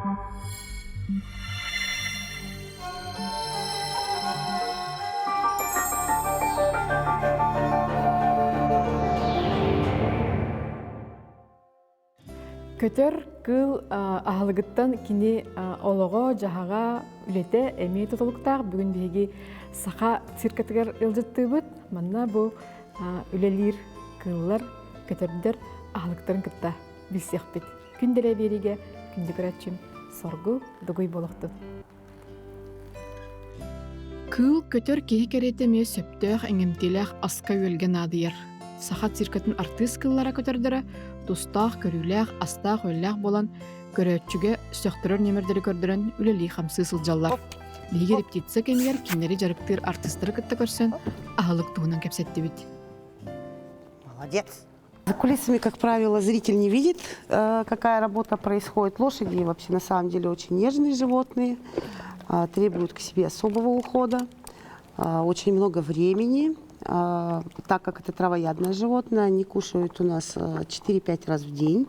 Көтөр кыыл аһылыгыттан кини олоҕо-дьаһаҕа, үлэтэ эмиэ тутулуктаах. Бүгүн биһиги саха циркатыгар ыалдьыттыыбыт. Манна бу үлэлиир кыыллар, көтөрдөр аһылыктарын кытта билсиэхпит. Күн дэлэ биэриигэ күндү көрөөччүм Соргу Дугуй буолуохтун. Кыыл көтөр киһи кэриэтэ эмиэ сөптөөх иҥэмтиэлээх аска-үөлгэ наадыйар. Саха циркатын артыыс кыыллара көтөрдөрө тустаах көрүүлээх, астаах-үөллээх буолан, көрөөччүгэ сөхтөрөр нүөмэрдэри көрдөрөн үлэлии-хамсыы сылдьаллар. Биһиги репетиция кэмигэр кинилэри дьарыктыыр артыыстары кытта көрсөн, аһылык туһунан кэпсэттибит. Молодец! За кулисами, как правило, зритель не видит, э, какая работа происходит. Лошади вообще на самом деле очень нежные животные, а, требуют к себе особого ухода, а, очень много времени. А, так как это травоядное животное, они кушают у нас 4-5 раз в день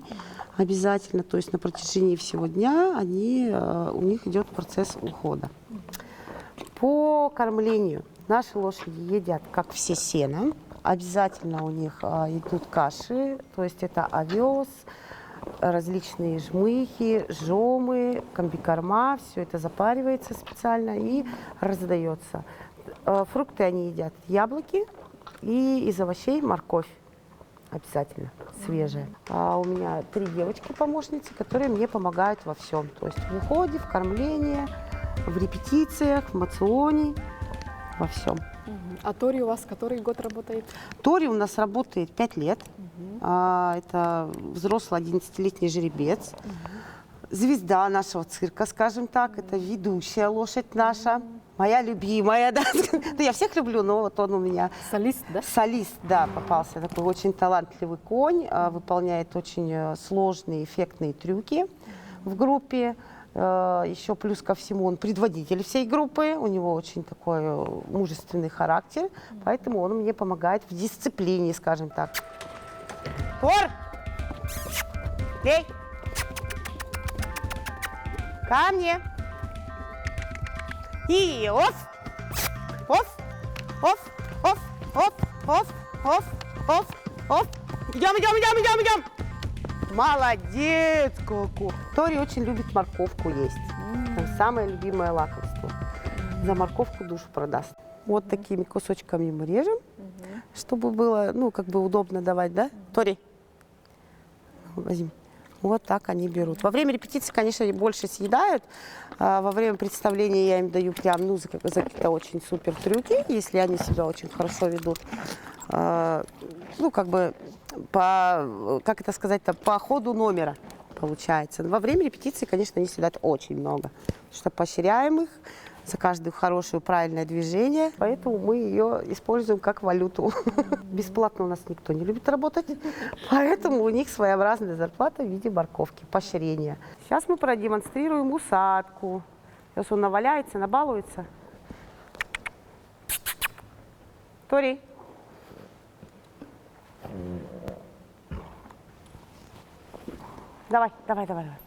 обязательно. То есть на протяжении всего дня они, у них идет процесс ухода. По кормлению. Наши лошади едят, как все, сено. Обязательно у них а, идут каши, то есть это овес, различные жмыхи, жомы, комбикорма, все это запаривается специально и раздается. Э, фрукты они едят яблоки и из овощей морковь обязательно свежая. А у меня три девочки-помощницы, которые мне помогают во всем. То есть в уходе, в кормлении, в репетициях, в мационе, во всем. А Тори у вас который год работает? Тори у нас работает 5 лет. Угу. А, это взрослый 11-летний жеребец. Угу. Звезда нашего цирка, скажем так. Это ведущая лошадь наша. Моя любимая, да. Ну, я всех люблю, но вот он у меня... Солист, да? Солист, да, попался. Такой очень талантливый конь, а, выполняет очень э, сложные, эффектные трюки в группе. Э, Еще плюс ко всему он предводитель всей группы, у него очень такой э, мужественный характер, поэтому он мне помогает в дисциплине, скажем так. Тор! Эй! Ко мне! И оф! Оф! Оф! Оф! Оф! Оф! Оф! Оф! Оф! Идем, идем, идем, идем, идем! Молодец какой! Тори очень любит морковку есть. Там самое любимое лакомство. За морковку душу продаст. Вот такими кусочками мы режем, чтобы было, ну, как бы удобно давать, да? Тори, возьми. Вот так они берут. Во время репетиции, конечно, они больше съедают. А во время представления я им даю прям, ну, за, за какие-то очень супер трюки, если они себя очень хорошо ведут. А, ну, как бы по, как это сказать-то, по ходу номера получается. Во время репетиции, конечно, они съедают очень много, потому что поощряем их за каждое хорошее правильное движение, поэтому мы ее используем как валюту. Бесплатно у нас никто не любит работать, поэтому у них своеобразная зарплата в виде морковки, поощрения. Сейчас мы продемонстрируем усадку. Сейчас он наваляется, набалуется. Тори. Давай, давай, давай, давай.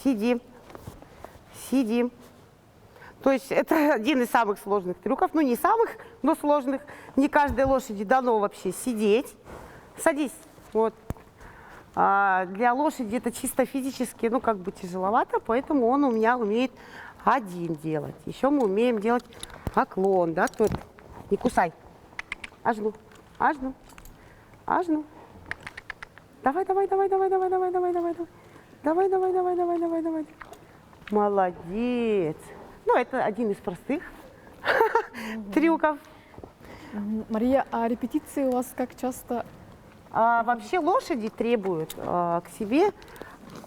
Сидим. Сидим. То есть это один из самых сложных трюков. Ну, не самых, но сложных. Не каждой лошади дано вообще сидеть. Садись. Вот. А для лошади это чисто физически, ну, как бы тяжеловато, поэтому он у меня умеет один делать. Еще мы умеем делать поклон, да, тут. Не кусай. Ажну, ажну, ажну. Давай, давай, давай, давай, давай, давай, давай, давай, давай. Давай, давай, давай, давай, давай, давай. Молодец. Ну, это один из простых трюков. Мария, а репетиции у вас как часто? А, вообще лошади требуют а, к себе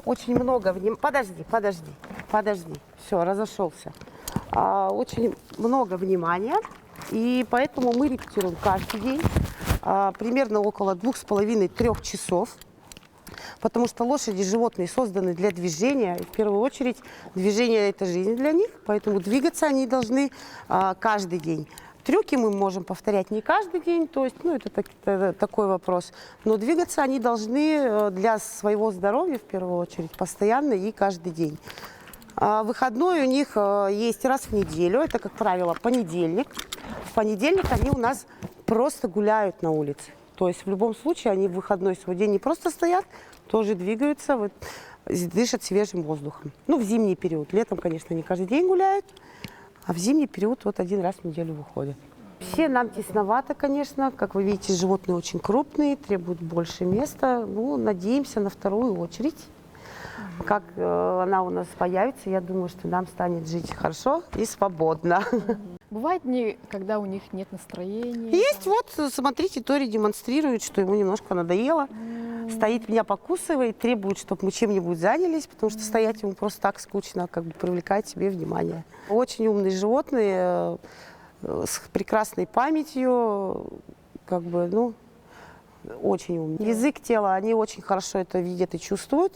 очень много внимания. Подожди, подожди, подожди. Все, разошелся. А, очень много внимания. И поэтому мы репетируем каждый день, а, примерно около 2,5-3 часов. Потому что лошади, животные созданы для движения. И в первую очередь движение – это жизнь для них, поэтому двигаться они должны а, каждый день. Трюки мы можем повторять не каждый день, то есть, ну, это так, это такой вопрос. Но двигаться они должны для своего здоровья, в первую очередь, постоянно и каждый день. А выходной у них есть раз в неделю, это, как правило, понедельник. В понедельник они у нас просто гуляют на улице. То есть в любом случае они в выходной свой день не просто стоят, тоже двигаются, вот, дышат свежим воздухом. Ну, в зимний период. Летом, конечно, они каждый день гуляют, а в зимний период вот один раз в неделю выходят. Все нам тесновато, конечно. Как вы видите, животные очень крупные, требуют больше места. Ну, надеемся на вторую очередь. Как она у нас появится, я думаю, что нам станет жить хорошо и свободно. Бывает дни, когда у них нет настроения? Есть, вот, смотрите, Тори демонстрирует, что ему немножко надоело. Стоит, меня покусывает, требует, чтобы мы чем-нибудь занялись, потому что стоять ему просто так скучно, как бы привлекает себе внимание. Очень умные животные, с прекрасной памятью, как бы, ну, очень умные. Язык тела, они очень хорошо это видят и чувствуют,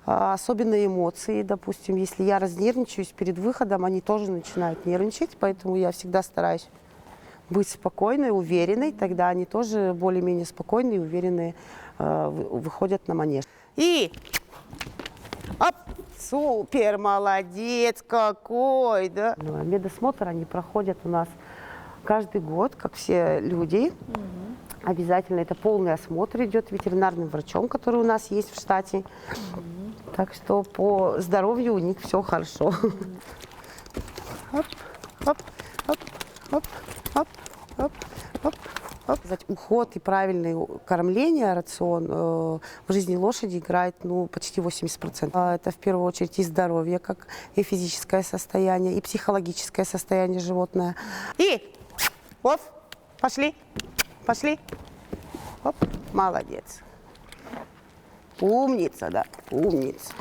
особенно эмоции, допустим, если я разнервничаюсь перед выходом, они тоже начинают нервничать, поэтому я всегда стараюсь быть спокойной, уверенной, тогда они тоже более-менее спокойные и уверенные выходят на манеж. И оп, супер, молодец какой, да? Медосмотр они проходят у нас каждый год, как все люди. Обязательно это полный осмотр идет ветеринарным врачом, который у нас есть в штате. Так что по здоровью у них все хорошо. Оп, оп, оп, оп, оп, оп, оп, оп. Уход и правильное кормление, рацион в жизни лошади играет, ну, почти 80%. Это в первую очередь и здоровье, как и физическое состояние, и психологическое состояние животное. И оп, пошли, пошли. Оп, молодец. Умница, да, умница.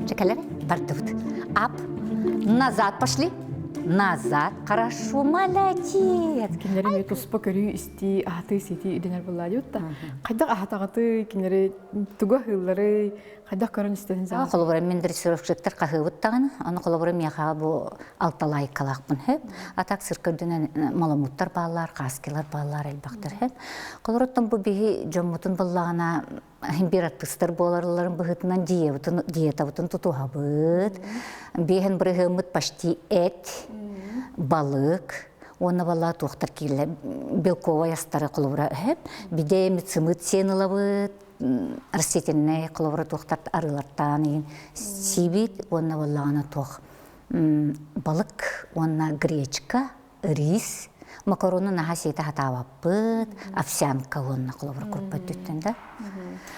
Чекалер, бардыбыт. Ап, назад пошли. Назад. Хорошо, молодец. Кинилэри эмиэ туспа көрүү-истии, аһатыы-сиэтии ирдэнэр буоллаа да. Хайдах аһатаҕытый, кинилэри тугу аһыылларый, хайдах көрөн истэн саҕа? Холобура мин дрессировщиктар хаһыыбыт даҕаны, аны холобура миэхэ бу алта лайкалаахпын хөп. А так цирка үрдүнэн маламуттар бааллар, хаскилар бааллар элбэхтэр хөп. Холоруттан бу биһи дьоммутун буллаҕына биир артыыстар буоларларын быһыытынан диетабытын, диетабытын тутуһабыт. Биэһин бырыһыаммыт почти эт, балык, уонна балла туохтар киирилэр белковай астары холобура өһөп бидэ сымыт сиэн ылабыт растительнай холобура туохтар арыылартаан иин сиибит уонна баллаҕана туох балык уонна гречка рис макарону наһаа сиэтэ хатаабаппыт овсянка уонна холобура курпат түттэн да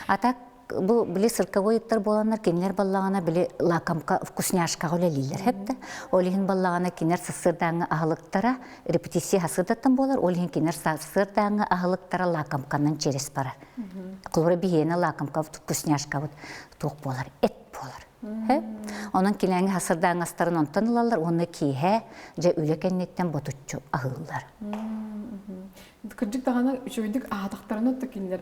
а так бу били цирковой ыттар буоланнар кинилэр баллаҕана били лакомка вкусняшкаҕа үлэлииллэр хэп да ол иһин баллаҕана кинилэр сарсыардааҥҥы аһылыктара репетиция сарсыардаттан буолар ол иһин кинилэр сарсыардааҥҥы аһылыктара лакомканан через барар холобура биһиэнэ лакомка вкусняшкабыт туох буолар эт буолар Онон килээҥи сарсыардааҥҥы астарын онтон ылаллар уонна киэһэ дьэ үлэ кэнниттэн ботуччу аһыыллар. Кырдьык даҕаны үчүгэйдик аһатахтарына да кинилэр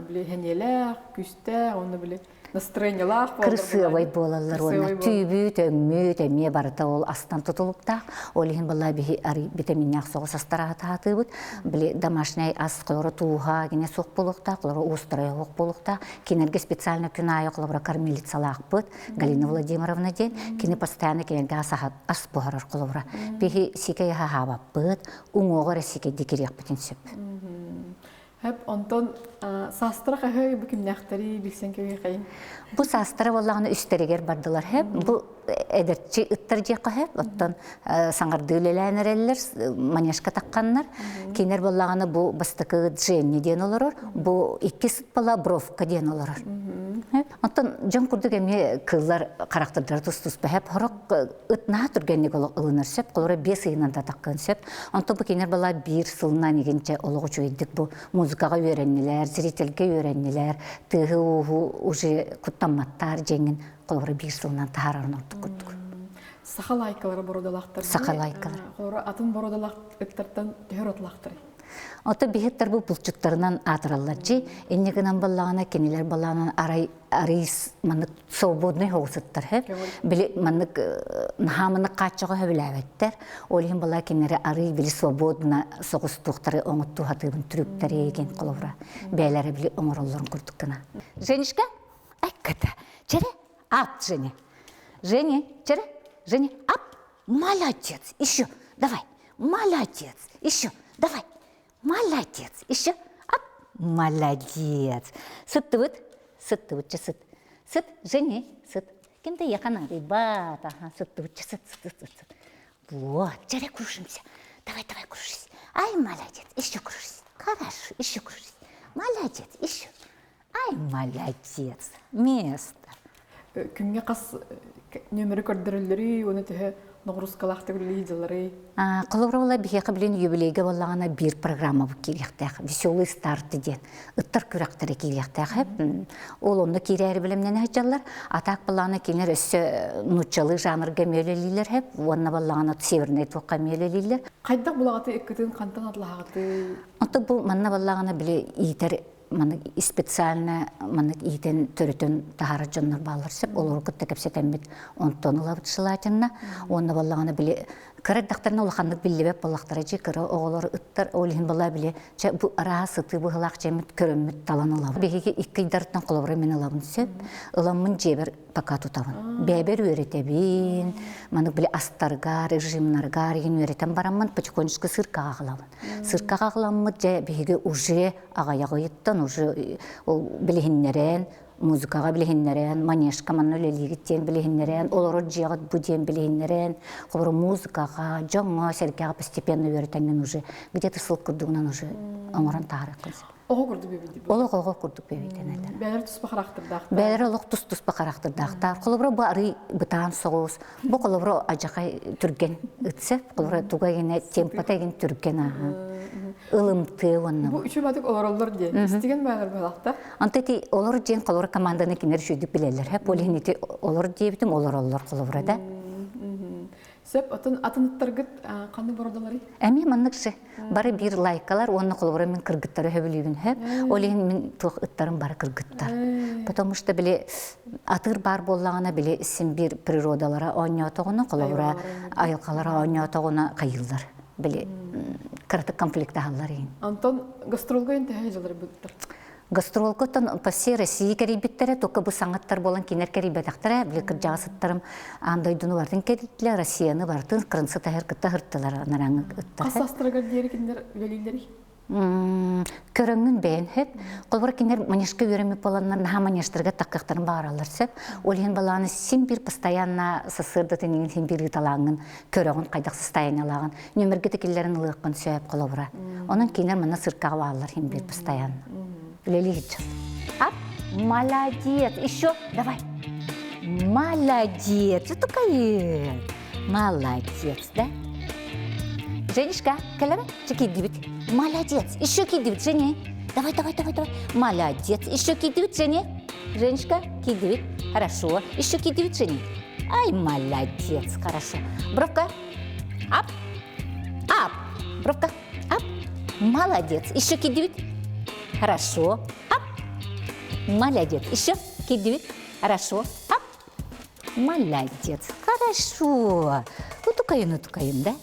били сэниэлээх, күүстээх уонна били настроениелаах Кырасыабай буолаллар уонна түүбүт, өҥмүт эмиэ барыта ол астан тутулуктаах. Ол иһин балла биһи арый витаминнээх соҕус астара аһатаатыыбыт. Били домашняй ас холоро тууһа гине суох буолуохтаах, холоро уустара суох буолуохтаах. Кинилэргэ специально күн аайы холобура кормилицалаахпыт Галина Владимировна диэн. Кини постоянно кинилэргэ ас ас буһарар холобура. Биһи сикэй аһаабаппыт, уҥуоҕу эрэ сикэйди кириэхпитин сөп. Хэп, онтон саастара хаһыы бу кимнээхтэрий билсэн кэбиэхэйин? Бу саастара буоллаҕына үстэригэр бардылар хэп. Бу эдэрчи ыттар диэххэ хэп. Оттон саҥардыы үлэлээн эрэллэр, манежка тахханнар. Кинилэр буоллаҕына бу бастакы Дженни диэн олорор, бу иккис ыт Бровка диэн олорор. Оттон дьон курдук эмиэ кыыллар харахтардара тус-туспа хэп. Хорох ыт наһаа түргэнник ылынар сөп, холоро 5 ыйынан да таххыан сөп. Онтон бу кинилэр балаа биир сылынан игинчэ олох үчүгэйдик бу музыкаҕа үөрэннилэр, зрительгэ үөрэннилэр, тыаһы-ууһу уже куттамматтар дьиҥин холобура биир сылынан таһаарарын ордук курдук. Саха лайкалара бородалаахтар. Саха лайкалара. Холобура атын бородалаах ыттартан төһөр отлаахтарый? Ото биһиттэр бу булчуттарынан аатыраллар дьи. Инньэ гынан баллаҕына кинилэр балаанан арай арыыс маннык свободный хоҕусуттар хэ. Били маннык наһаа маннык хааччаҕа сөбүлээбэттэр. Ол иһин балаа кинилэри арый били свободно соҕустуохтары оҥоттуу сатыыбын трюктары ген холобура бэйэлэрэ били оҥороллорун курдук гына. Женечка, айката, чэрэ, ап, Женя. Женя, чэрэ, Женя, ап, Молодец! Еще! Давай! Молодец! Еще! Давай! Молодец! Еще! Ап! Молодец! Сыттыбыт? Сыттыбыт, ча сыт. Сыт, Женя, сыт. Ким-то ехана, ребят, ага, сыттыбыт, ча сыт, сыт, сыт, сыт. Вот, чара кружимся. Давай, давай, кружись. Ай, молодец, еще кружись. Хорошо, еще кружись. Молодец, еще. Ай, молодец, место. Күҥҥэ хас нүөмэри көрдөрөллөрүй уонна төһө ноҕуруускалаахтык үлэлии дьылларый? Холобура була биһиэхэ билин юбилейга буоллаҕына биир программа киириэхтээх веселый старт диэн ыттар күрэхтэрэ киириэхтээх ол онно киирээри бэлэмнэнэ сылдьаллар а так былаана кинилэр өссө нууччалыы жанрга эмиэ үлэлииллэр хэп уонна баллаҕана северный туохха эмиэ үлэлииллэр хайдах булаҕытый ыккытын хантан атлаһаҕытый Онто бу манна баллаҕына били иитэр маннык специально маннык иитэн төрөтөн таһаарар дьоннор бааллар сөп олору кытта кэпсэтэммит онтон ылабыт желательно уонна баллаҕына били кыра эрдэхтэринэ улаханнык биллибэт буоллахтара дьи кыра оҕолор ыттар ол иһин балаа били чэ бу арааһа сытыы быһылаах дьэммит көрөммүт талан ылабыт биһиги икки ыйдарыттан холобура мин ылабын сөп ыламмын дьиэбэр пока тутабын. Бэйэбэр үөрэтэбин, маннык били астаргар, режимнаргар игин үөрэтэн бараммын потихонечку сыркаҕа аҕалабын. Сыркаҕа аҕаламмыт дьэ биһиги уже аҕайаҕыйыттан уже ол билиһиннэрэн, музыкаҕа билиһиннэрэн, манежка манна үлэлиигит диэн билиһиннэрэн, олорор дьиэҕит бу диэн билиһиннэрэн, холобура музыкаҕа, дьоҥҥо, сэргэҕэ постепенно үөрэтэҥҥин уже где-то сыл курдугунан уже оҥорон таһаарыаххын сөп. Оҕо курдук бэбийдибит. Олох оҕо курдук бэбийдэнэллэр. Бэйэлэр туспа харахтардаахтар. Бэйэлэр олох тус-туспа харахтардаахтар. Холобура бу арый бытаан соҕус, бу холобура адьахай түргэн ытса, холобура туга гинэ темпата гин түргэн ааһа. Ылымтыы уонна. Бу үчүгэй олороллор диэн. Истигэн баалар буолахта. Онто ити олор диэн холобура команданы кинилэр үчүгдүк билэллэр. Хэ, ол иһин ити олор диэбитим олороллор холобура да. Сөп, атын атын ыттаргыт ханнык бородаларый? Эмиэ маннык сы. Бары биир лайкалар уонна холобура мин кыргыттары сөбүлүүбүн хөп. Ол иһин мин туох ыттарым бары кыргыттар. Потому что били атыыр баар буоллаҕына били син биир природалара оонньоотоҕуна холобура айылҕалара оонньоотоҕуна хайыыллар. Били кыратык конфликтаһаллар иһин. Антон гастролга төһө дьыллар быттар? Гастролготтон по всей России кэрийбиттэрэ, только бу саҥаттар буолан кинилэр кэрийбэтэхтэрэ, били кырдьаҕас ыттарым аан дойдуну барытын кэрийдилэр, Россияны барытын кырынсы таһыр кытта ыһыртылар анараҥы ыттар. Хас саастарыгар диэри кинилэр үлэлииллэрий? Көрөҥҥүн бэйэн сөп. Холобура кинилэр манежка үөрэммит буоланнар наһаа манежтарга таххыахтарын баҕараллар сөп. Ол иһин балааны син биир постоянно сарсыардатын иҥин син биир ыыталааҥҥын көрөҕүн хайдах состояниелааҕын нүөмэргэ да киллэрэн ылыаххын сөп холобура. Онон кинилэр манна циркаҕа бааллар иһин биир постоянно. Үлэлии сылдьар. Ап, молодец. Еще давай. Молодец. Что такое? Молодец, да? Женечка, кэлэбэ, кидибит. Молодец. Еще кидибит, Женя. Давай, давай, давай, давай. Молодец. Еще кидибит, Женя. Женечка, кидибит. Хорошо. Еще кидибит, Женя. Ай, молодец, хорошо. Бровка, ап, ап. Бровка, ап. Молодец. Еще кидибит. Хорошо. Ап. Молодец. Еще кидибит. Хорошо. Ап. Молодец. Хорошо. Утукайын, утукайын, да?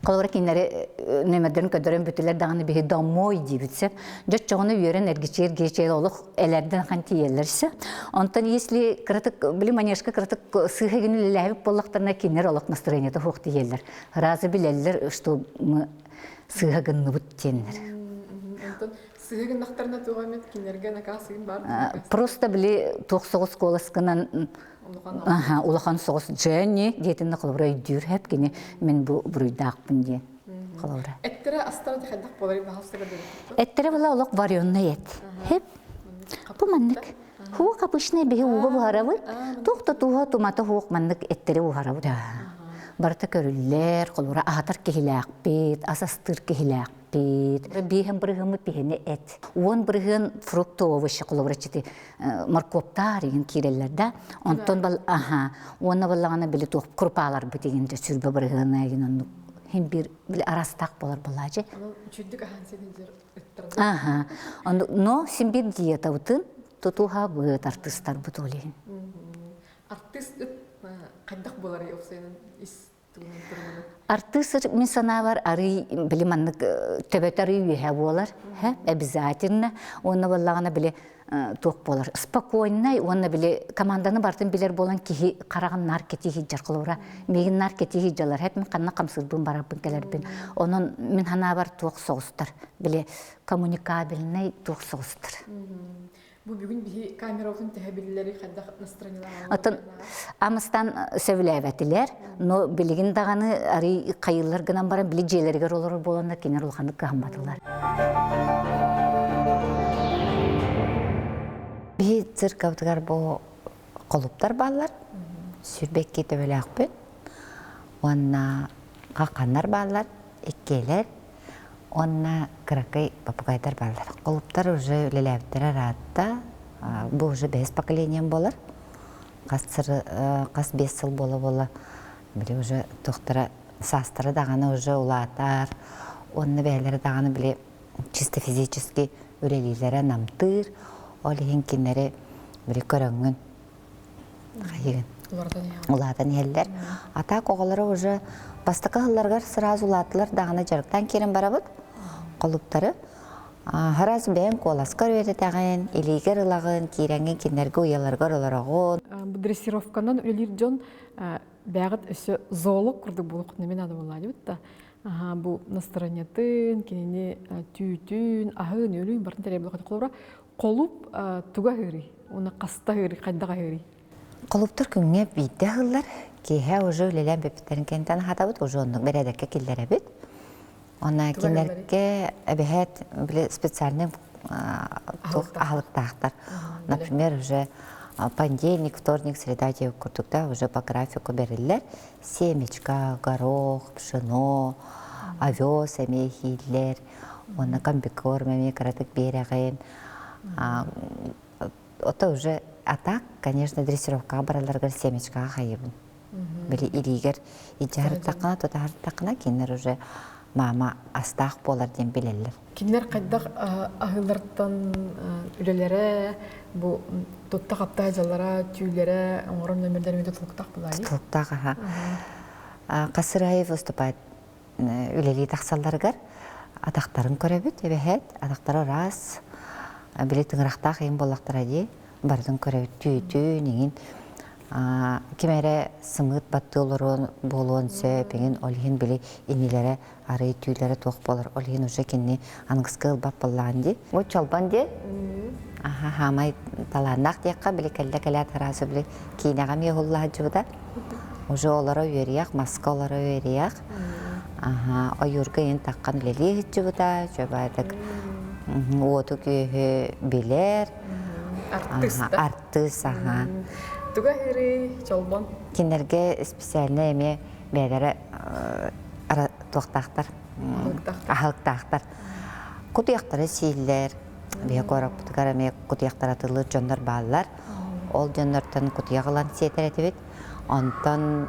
Холобура кинилэри нөмердэрин көрдөрөн бүтүлэр даҕаны биһи домой диибит сөп. Дьоччоҕуна үөрэн эргичиэр гиэчээл олох элэрдэн хан тиийэллэр сөп. Онтон если кыратык били манежка кыратык сыыһа гин үлэлээбит буоллахтарына кинилэр олох настроениета суох тиийэллэр. Разы билэллэр, что мы сыыһа гынныбыт диэннэр. Онтон сыыһа гыннахтарына туох эмит кинилэргэ накаас ыгын баар Просто били туох соҕус куоласкынан улахан соҕус Дженни диэтинне холобура өйдүүр хэп кини мин бу буруйдаахпын диэн холобура. Эттэрэ астара хайдах буоларый баһалса Эттэрэ була олох вареный эт. Хэп. Бу маннык. Хуох обычный биһи ууга буһарабыт. Туох да тууһа тумата хуох маннык эттэри буһарабыт. Барыта көрүллэр, холобура аһатар киһилээхпит, ас астыыр киһилээхпит. Биэһин бырыһыаммыт биһини эт. 10% фрукты овощи холобура чити моркуоптаар игин киирэллэр да. Онтон бал аха уонна баллаҕана били туох крупаларбыт игин сүрбэ бырыһыана игин оннук. Хин биир били арастаах буолар буолаачы. Үчүгдүк аһаан сиэн Аха. Но син биир диетабытын тутуһабыт артыыстарбыт ол иһин. Артыыс ыт хайдах буоларый опсайынан ис Артыыс мин санаабар арый били маннык төбөтө арый үөһэ буолар, обязательно. Уонна буоллаҕына били туох буолар спокойнай уонна били команданы бартын билэр буолан киһи хараҕын наар кэтии сылдьар холобура миигин наар кэтии сылдьаллар хэт мин ханна хамсыырбын барарбын кэлэрбин онон мин санаабар туох соҕустар били коммуникабельнай туох соҕустар. Бу бүгүн биһи камерабытын төһө биллэри хайдах настроениялаах Оттон Амыстан сөбүлээбэтилэр, но билигин даҕаны арый хайыыллар гынан баран били дьиэлэригэр олорор буоланнар кинилэр улаханнык кыһамматылар. Биһи циркабытыгар бу холуптар бааллар. Сүрбэкки төбөлөөхпүт. Уонна хахханнар бааллар, иккиэлэр. Уонна кыракый попугайдар бааллар. Холуптар уже үлэлээбиттэрэ ыраатта. Бу уже бэһис поколением буолар. Хас, хас 5 сыл буола-буола били уже туохтара саастара даҕаны уже улаатар. Уонна бэйэлэрэ даҕаны били чисто физически үлэлииллэрэ намтыыр. Ол иһин кинилэри били көрөҥҥүн хайыгын улаатан иһэллэр. А так оҕолоро уже бастакы сылларыгар сразу улааттылар даҕаны дьарыктаан киирэн барабыт холуптары. Харас бэйэҥ куоласкар үөрэтэҕин, илиигэр ылаҕын, киирэҥҥин кинилэргэ уйаларгар олороҕун. Бу дрессировканан үлэлиир дьон бэйэҕит өссө зоолог курдук буолуоххутуна мин аны буоллаадыбыт да бу настроениетын, кинини түүтүн, аһын, үөлүн барытын тэрийэр буолуоххут. Холобура, Холуп туга аһыырый? Уонна хаста аһыырый, хайдах аһыырый? Холуптар күҥҥэ биирдэ аһыыллар. Киэһэ уже үлэлээн бүппүттэрин кэнниттэн аһатабыт, уже оннук бэрээдэккэ киллэрэбит. Онно кинилэргэ эбэһээт били специальный аһылыктаахтар. Например, уже понедельник, вторник, среда диэбит курдук да уже по графику бэриллэр. Семечка, горох, пшено, овес эмиэ иһииллэр. Уонна комбикорм эмиэ кыратык биэрэҕин. Ото уже а так, конечно, дрессировкаҕа баралларыгар семечкаҕа хайыбын. Били илиигэр илдьэ сырыттаххына, тута сырыттаххына, кинилэр уже мама астаах буолар диэн билэллэр. Кинилэр хайдах аһыылартан үлэлэрэ, бу тутта-хапта дьаллара, түүлэрэ, оҥорор нөмердэр эмиэ тутулуктаах буолаа дии? Тутулуктаах, аха. Хасыраев выступает үлэлии тахсалларыгар атахтарын көрөбүт эбэһээт атахтара ыраас били тыҥырахтаах иһин буоллахтара дии барытын көрөбүт түүтүн иҥин ким эрэ сымыыт баттыы олоруон буолуон сөп иҥин ол иһин били иннилэрэ арый түүлэрэ туох буолар ол иһин уже кинини аныгыскы ылбат буоллаҕын дии бу чолбон дии аха хаамай талааннаах диэххэ били кэллэ кэлээт араас били киинэҕэ эмиэ уһулла сылдьыбыта Уже олоро үөрүйэх, маска олоро үөрүйэх. Аха, ойуурга иһин таххан үлэлии сылдьыбыта, чөбаатык уоту-күөһү билэр. Артыыс да? Артыыс, аха. Туга аһыырый, чолбон? Кинилэргэ специально эмиэ бэйэлэрэ туохтаахтар, аһылыктаахтар. Кутуйахтары сииллэр. Биһи куораппытыгар эмиэ кутуйахтар атыллыыр дьоннор бааллар. Ол дьоннортон кутуйах ылан сиэтэр этибит. Онтон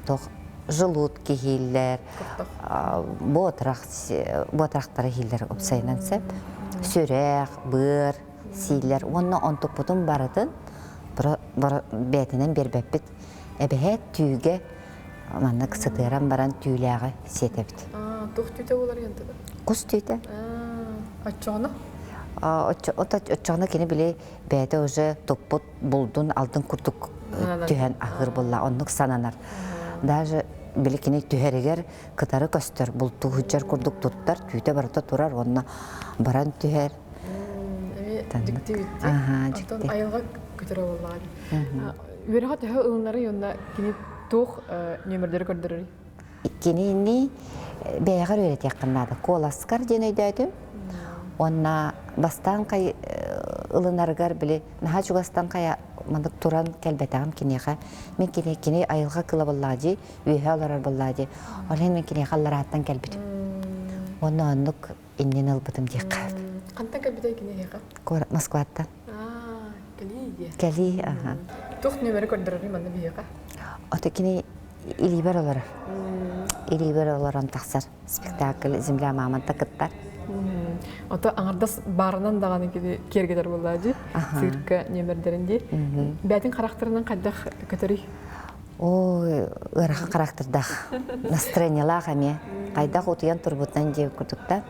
туох желудки киһииллэр, буотарахтары иһииллэр уопсайынан сөп. Сүрэх, быар сииллэр уонна онтукпутун барытын бэйэтинэн биэрбэппит. Эбэһээт түүгэ маннык сытыаран баран түүлээҕи сиэтэбит. Туох түүтэ буолар янтыга? Кус түүтэ. Оччоҕуна? Оччоҕуна кини били бэйэтэ уже туппут булдун алдын курдук түһэн аһыыр буолла оннук сананар. Даже били кини түһэригэр кытары көстөр, бултуу сылдьар курдук туттар, түүтэ барыта турар уонна баран түһэр. Эми дьикти битти. Онтон айылҕа көтөрө буоллаҕа. Үөрэҕэ төһө ылынарый уонна кини туох нүөмэрдэри көрдөрөрүй? Кинини бэйэҕэр үөрэтиэххин наада. Куоласкар диэн өйдөөтүм. Уонна бастаан хай ылынарыгар били наһаа чугастан хайа маннык туран кэлбэтэҕим киниэхэ. Мин кини кини айылҕа кыла буоллаҕа дии, үөһэ олорор буоллаҕа дии. Ол иһин мин киниэхэ алларааттан кэлбитим. Уонна оннук иннин ылбытым диэххэ. Хантан кэлбитэй киниэхэ? Москваттан. Кэлии диэ. Кэлии, аха. Туох нүөмэри көрдөрөрүй манна биһиэхэ? Ото кини Илиибэр олорор. Илиибэр олорон тахсар спектакль «Земля мамонта» кыттар. Ото аҥардас баарынан даҕаны кини киэргэтэр буоллаа дии, цирка нүөмэрдэрин дии. Бээтин харахтарынан хайдах көтөрүй? Ой, ыарахан харахтардаах, настроениелаах эмиэ. Хайдах утуйан турбутунан дии курдукта.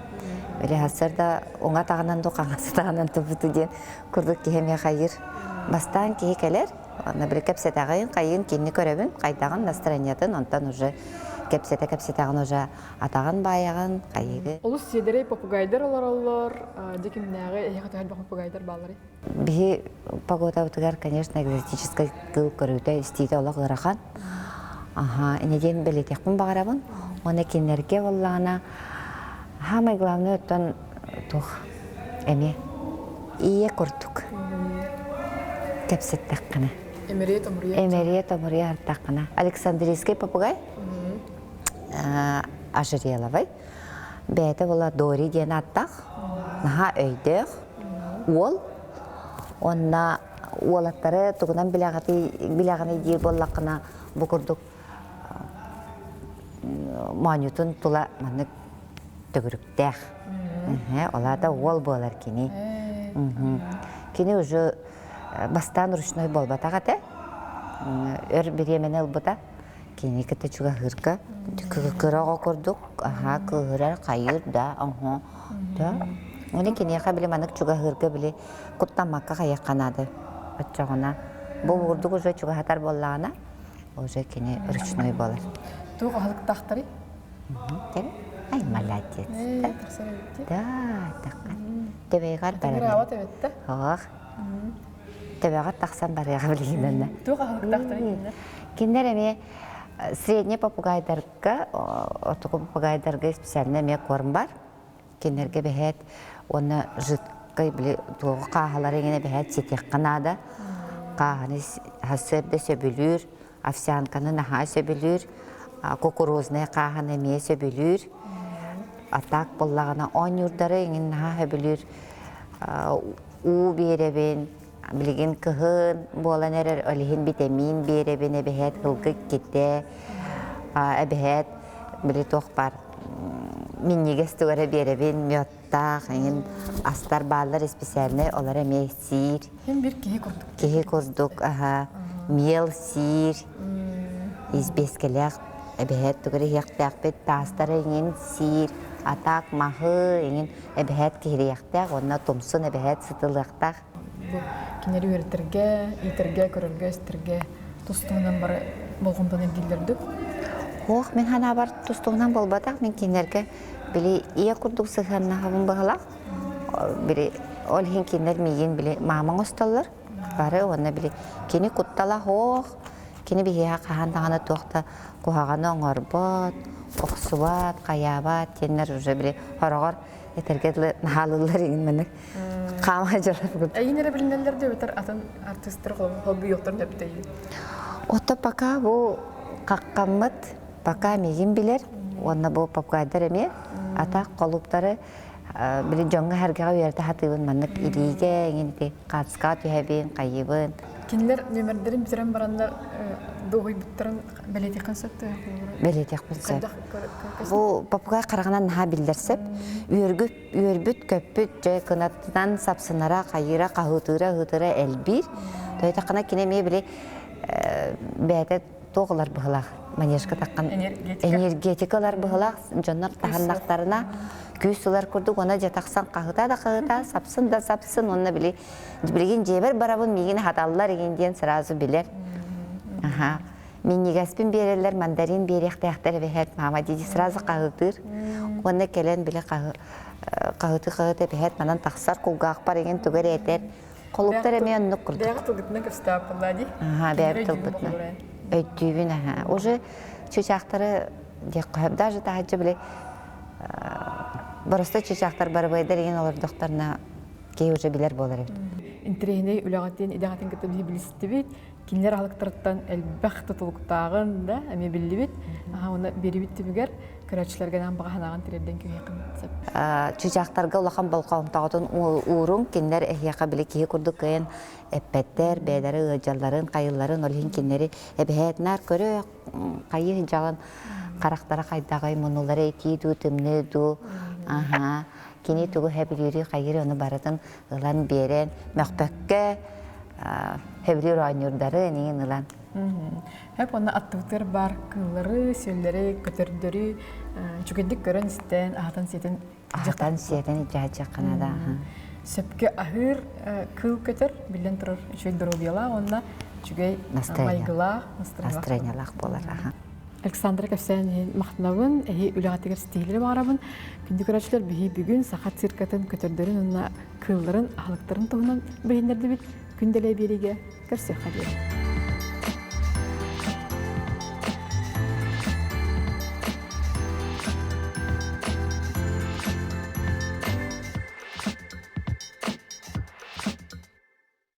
Били сарсыарда уҥа атаҕынан ду хаҥас атаҕынан турбуту диэн курдук киһи эмиэ хайыыр. Бастаан киһи кэлэр, Аны били кэпсэтэҕин, хайыын кинини көрөбүн, хайдаҕын настроениетын, онтон уже кэпсэтэ-кэпсэтэҕин уже атаҕын баайаҕын, хайыгы. Олус сиэдэрэй попугайдар олороллор, дьэ кимнээҕи эһиэхэ төһө элбэх попугайдар баалларый? Биһи погодабытыгар, конечно, экзотическай кыл көрүүтэ, истиитэ олох ыарахан. Аха, инэ диэн бэлиэтиэхпин баҕарабын. Уонна кинилэргэ буоллаҕына, самое главное оттон туох эмиэ ийэ курдук кэпсэттэххинэ. Эмэрийэ томуруйа. Эмэрийэ томуруйа артаххына. Александрийский попугай ожереловый. Бэйэтэ була Дори диэн ааттаах. Наһаа өйдөөх уол. Онна уолаттары тугунан билэҕиний диир буоллаххына бу курдук моонньутун тула маннык төгүрүктээх. Ол аата уол буолар кини. Кини уже бастаан ручной буолбатах этэ. Өр бириэмэни ылбыта. Кини кытта чугаһыырга кыра оҕо курдук аһаа кыыһырар, хайыыр да, оһо да. Оны киниэхэ били маннык чугаһыырга били куттаммакка хайыахха наада. Оччоҕуна бу курдук уже чугаһатар буоллаҕына уже кини ручной буолар. Туох аһылыктаахтарый? Ай, молодец. Да, таххан. Төбөйгөр барар. Ох. Төбөҕөр тахсан барыаҕа билигин Туох аһылыктаахтарый кинилэр? Кинилэр эмиэ средний попугайдарга, ортоку попугайдарга специально эмиэ корм бар. Кинилэргэ бэһээт уонна жидкай били туоҕу хааһылары иҥэнэ бэһээт ситиэххэ наада. Хааһыны сарсыарда сөбүлүүр, овсянканы наһаа сөбүлүүр, кукурузнай хааһыны эмиэ сөбүлүүр. А так буоллаҕына оонньуурдары иҥин наһаа сөбүлүүр. Уу биэрэбин, билигин кыһын буолан эрэр, ол иһин битэмиин биэрэбин эбэһээт ылгы иккитэ, эбэһээт били туох баар минньигэс тугу эрэ биэрэбин, мёдтаах эҥин астар бааллар исписээлинэй, олор эмиэ сиир. Һин бир киһи курдук. Киһи курдук, аһа, миэл сиир, избиэскэлээх эбэһээт тугу эрэ иһиэхтээхпит, таастары эҥин сиир, атаак маһы эҥин эбэһээт киһириэхтээх уонна тумсун эбэһээт сытылыахтаах. Бу кинилэри үөрэтэргэ, иитэргэ, көрөргө-истэргэ тус-туһунан бары болҕомтону ирдииллэрдик. Ох, мин ханаабар тус-туһунан буолбатах, мин кинилэргэ били ийэ курдук сыһыаннаһабын быһалаах. Били ол иһин кинилэр миигин били маама оҥостоллор бары уонна били кини куттала суох, кини биһиэхэ хаһан даҕаны туох да куһаҕаны оҥорбот, охсубат, хайаабат диэннэр уже били хороҕор этэргэ дылы наһаалыыллар иҥин маннык хаама дьарар Эйин эрэ билинэллэр диэбитэр атын артыыстар холбуйуохтарын эбитэй. Ото пока бу хаххаммыт пока миигин билэр уонна бу попугайдар эмиэ атах холуптары били дьоҥҥо сэргэҕэ үөрэтэ сатыыбын маннык илиигэ иҥин ити хаацка түһэбин хайыбын Кинилэр нүөмэрдэрин бүтэрэн бараннар дуоһуйбуттарын бэлиэтиэххин сөп Бэлиэтиэхпин сөп. Бу попугай хараҕынан наһаа биллэр сөп. Үөргүт, үөрбүт, көппүт, дьэ кынатынан сапсынара, хайыыра, хаһыытыыра, ыһыытыра элбиир. Тойтаххына кини эмиэ били бэйэтэ туох ылар быһылаах манежка таххан энергетика ылар быһылаах дьоннор таһыннахтарына күүс ылар курдук уонна дьэ тахсан хаһыта да хаһыта сапсын да сапсын уонна били билигин дьиэбэр барабын миигин хаталлар игин диэн сразу билэр аха минньигэспин биэрэллэр мандарин биэриэхтээхтэр эбэһээт мама дии сразу хаһыытыыр уонна кэлэн били хаһыты хаһыты эбэһээт манан тахсар кулгаахпар игин тугу эрэ этэр холуптар эмиэ оннук курдук бэйэҕэ тылгытынан көстөөппүллаа дии аха бэйэбит тылбытынан өйдүүбүн аха уже чычаахтары диэххэ даже таһырдьа били боростой чычаахтар барыбайдар игин олордохторуна киһи уже билэр буолар эбит. Интэриэһинэй үлэҕитин, идэҕитин кытта биһи билистибит. Кинилэр аһылыктарыттан элбэх тутулуктааҕын да эмиэ биллибит. Аха, уонна биэрибит түмүгэр. Көрөөччүлэргэ анаан баҕа санааҕын тириэрдэн кэбиһиэххин сөп. Чычаахтарга улахан болҕомтоҕутун ууруҥ, кинилэр эһиэхэ били киһи курдук кыайан эппэттэр, бэйэлэрэ ыалдьалларын, хайылларын, ол иһин кинилэри эбэһээт наар көрө, хайыы дьалан харахтара хайдаҕый, муннулара итии дуу, тымныы дуу, аһаа, кини тугу сөбүлүүрүй, хайыырый ону барытын ылан биэрэн, мөхпөккө сөбүлүүр оонньуурдары эниин ылан. Хөп онно аттыбытыгар баар кыыллары, сүөллэри, көтөрдөрү үчүгэйдик көрөн-истэн, аһатан-сиэтэн Аһатан-сиэтэн дьаһдьаххына да. Сөпкө аһыыр кыыл көтөр, биллэн турар, үчүгэй доруобуйалаах уонна үчүгэй майгылаах, настроениялаах буолар. Александра кэпсээн иһин махтанабын, эһи үлэҕитигэр ситиһиилэри баҕарабын. Күндү көрөөччүлэр, биһи бүгүн саха циркатын көтөрдөрүн уонна кыылларын, аһылыктарын туһунан билиһиннэрдибит. Күн дэлэй биэриигэ көрсүөххэ диэри.